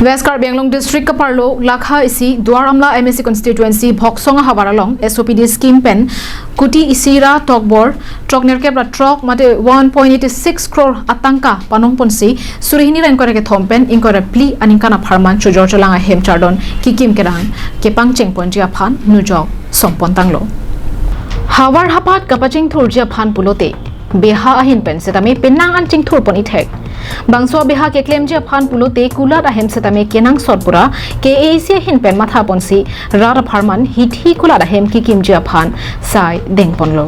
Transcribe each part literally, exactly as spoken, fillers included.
West Karbi Anglong District kaparlo Lakha isi Duar Amla M A C constituency Bhoksong ahavar along S O P D scheme pen kuti isi ra tokbor throk nerkep ra throk mate one point eight six crore atangka panong ponsi suri hini ra ingkoi ra kethom pen ingkoi ra phli aningkan apharman chojor cholang ahem chardon kikim kerang kepangcheng ponji aphan nujok som pon tanglo. Havar hapat kapachingthurji aphan pulote beha ahin pen setame penang an chingthur pon ithek. Bangso beha keklemji aphan pulote kulat ahem setame kenangsot pura K A A C ahin pen matha ponsi rat apharman hithi kulat ahem kikimji aphan sai deng ponlo.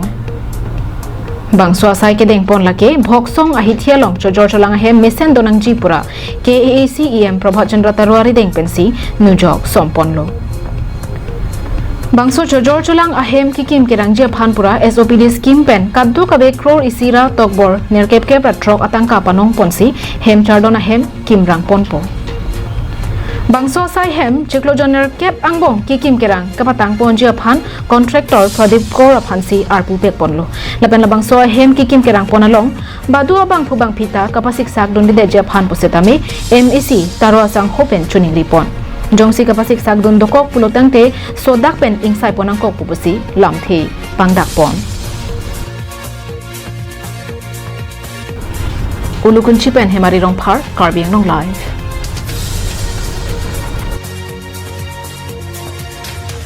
Bangso asai kedeng pon lake Bhoksong ahithi along chojor cholang ahem mesen donangji pura K A A C E M Prabhat Chandra Taruari deng pensi nujok som ponlo. Bangso chojor cholang ahem kikim kerangji aphan pura S O P D scheme pen kadokave crore isi ra tokbor nerkep kep ra throk atangka panong ponsi hem chardon ahem kimrang ponpo. Bangso asai hem chiklo jon nerkep angbong kikim kerang kapatang ponji aphan contractor Pradip Kaur aphansi arpu pek ponlo. Lapen labangso ahem kikim kerang pon along badu abangphu bangphi ta kapasiksak dundedetji aphan pusitame M A C Taro asangho pen choningri pon. Jongsi kapasiksak dun dokok pulo tangte sodak pen ingsai pon nangkok pu pusi lamthe pangdak pon. Ulukunchi pen Hemari Rongphar, Karbi Anglong Live.